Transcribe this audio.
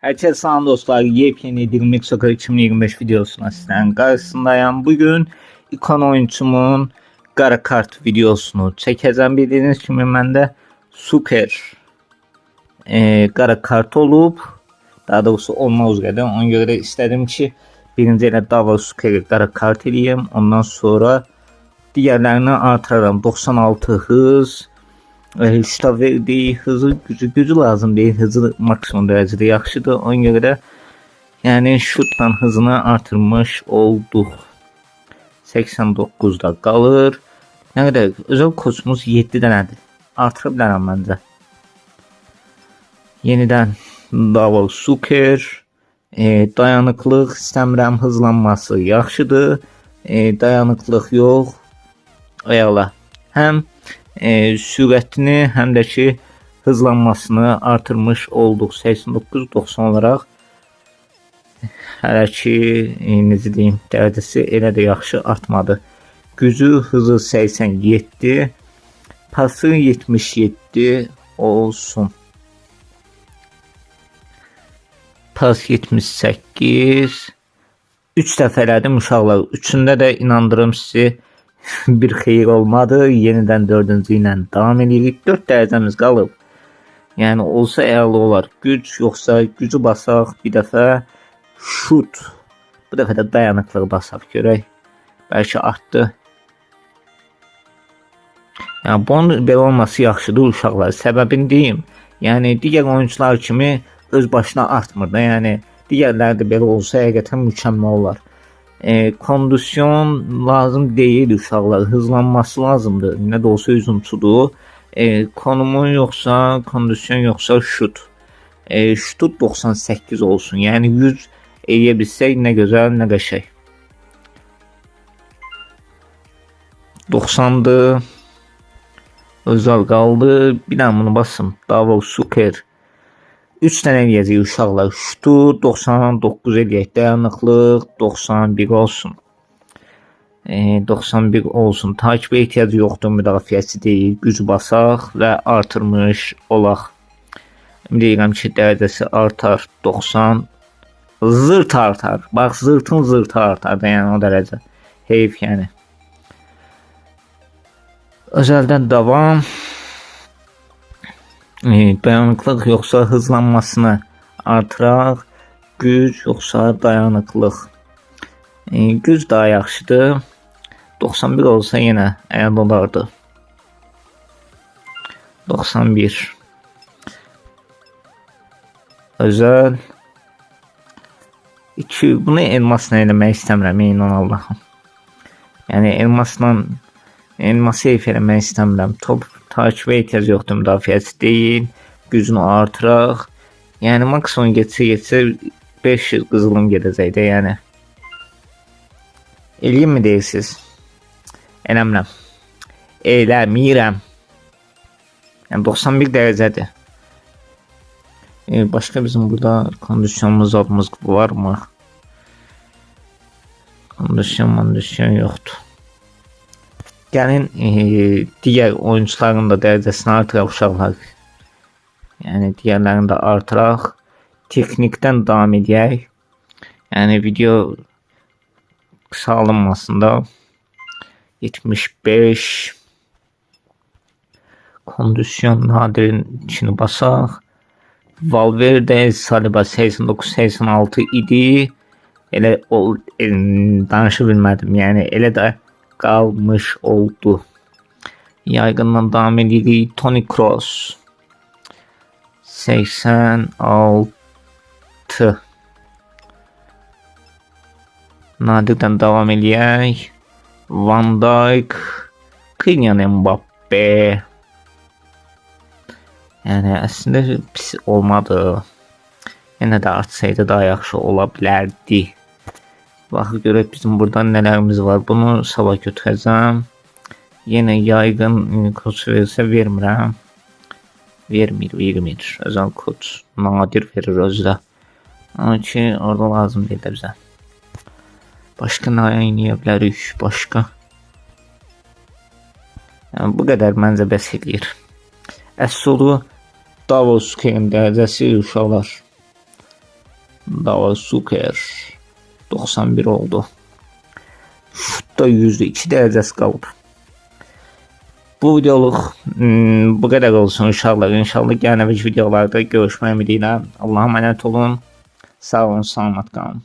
Herkese selam dostlar. Yepyeni Dreamlink Soccer 2025 videosuna sizlerin karşısındayım. Bugün ikon oyuncumun qara kart videosunu çekeceğim. Bildiğiniz kimi məndə super qara kart olub. Daha doğrusu olmaq üzrədir. Ona görə də istədim ki, birinci elə Dava Suker'i qara kart eləyim. Ondan sonra digərlərini artıraram. 96 hız, şuta verdiyi hızı, gücü lazım deyil. Hızı maksimum dərəcədə yaxşıdır. Ona görə də yəni şutla hızını artırmış olduq. 89-da qalır. Nə qədər? Özəl koçumuz 7 dənədir. Artıra bilərəm məncə. Yenidən Davol Suker. Dayanıqlıq istəmirəm, hızlanması yaxşıdır. Dayanıqlıq yox. Əla. Həm sürətini, həm də ki hızlanmasını artırmış olduq. 89-90 olaraq hələ ki, necə deyim, dərəcəsi elə də yaxşı artmadı. Gücü, hızı 87, pası 77 olsun. Pas 78. 3 dəfə elədim uşaqlar. Üçündə də inandırım sizi bir xeyir olmadı. Yenidən dördüncü ilə davam edirik. 4 dərəcəmiz qalıb. Yəni olsa əla olar. Güc yoxsa gücü basaq bir dəfə şut. Bu dəfə də dayanıqlığı basaq görək. Bəlkə artdı. Yəni bunun belə olması yaxşıdır uşaqlar. Səbəbini deyim. Yəni digər oyunçular kimi öz başına artmır da. Yəni digərləri də belə olsa həqiqətən mükəmməl olar. Kondisyon lazım deyil uşaqlar. Hızlanması lazımdır. Nə də olsa hücumçudur. Konumu yoxsa kondisyon yoxsa şut. Şutu 98 olsun. Yəni 100 eləyə bilsək nə gözəl, nə qəşəng. 90-dır. Özəl qaldı. Bir dənə bunu basım. Davol Suker. 3 dənə eləyəcəyik uşaqlar. Şutu 99 eləyək. Dayanıqlıq 91 olsun. 91 olsun. Takibə ehtiyacı yoxdur, müdafiəçi deyil. Güc basaq və artırmış olaq. Ümid edirəm ki, dərəcəsi artar. 90 zırt artar. Bax, zırtın zırtı artar da, yəni o dərəcə. Heyf yəni. Özəldən davam. Dayanıqlıq yoxsa hızlanmasını artıraq. Güc yoxsa dayanıqlıq. Güc daha yaxşıdır. 91 olsa yenə əla olardı. 91. Özəl. 2. Bunu elmasla eləmək istəmirəm, inan Allahım. Yəni elmasla elması heyf eləmək istəmirəm. Top takibə ehtiyac yoxdur, müdafiəçi deyil. Gücünü artıraq. Yəni maksimum getsə 500 qızılım gedəcək də, yəni. Eləyim mi deyirsiniz? Eləmirəm. Eləmirəm. Yəni 91 dərəcədir. Başqa bizim burada kondisyonumuz adımız var mı? Kondisyon yoxdur. Gəlin digər oyunçuların da dərəcəsini artıraq uşaqlar. Yəni digərlərini də artıraq. Texnikdən davam edək. Yəni video qısa alınmasın da. 75 kondisyon nadirin içini basaq. Valverde Saliba 89-86 idi. Elə o danışa bilmədim. Yəni elə də qalmış oldu. Yaygından davam edirik. Toni Kroos 86 Nadirdən davam eləyək. Van Dijk, Kylian Mbappe. Yəni əslində pis olmadı. Yenə də artsaydı daha yaxşı ola bilərdi. Baxı görək bizim burada nələrimiz var. Bunu sabah götürəcəm. Yenə yaygın koç verirsə vermirəm. Vermir. Özəl koç nadir verir özü də. Amma ki orada lazım deyil də bizə. Başqa nə eləyə bilərik? Başqa. Yəni bu qədər məncə bəs eləyir. Əsl Davos dərəcəsi uşaqlar. Daha super. 91 oldu. Şut da %2 dərəcəsi qalıb. Bu videoluq bu qədər olsun uşaqlar. İnşallah gələn videolarda görüşmək ümidi ilə. Allah'a emanet olun. Sağ olun, salamat qalın.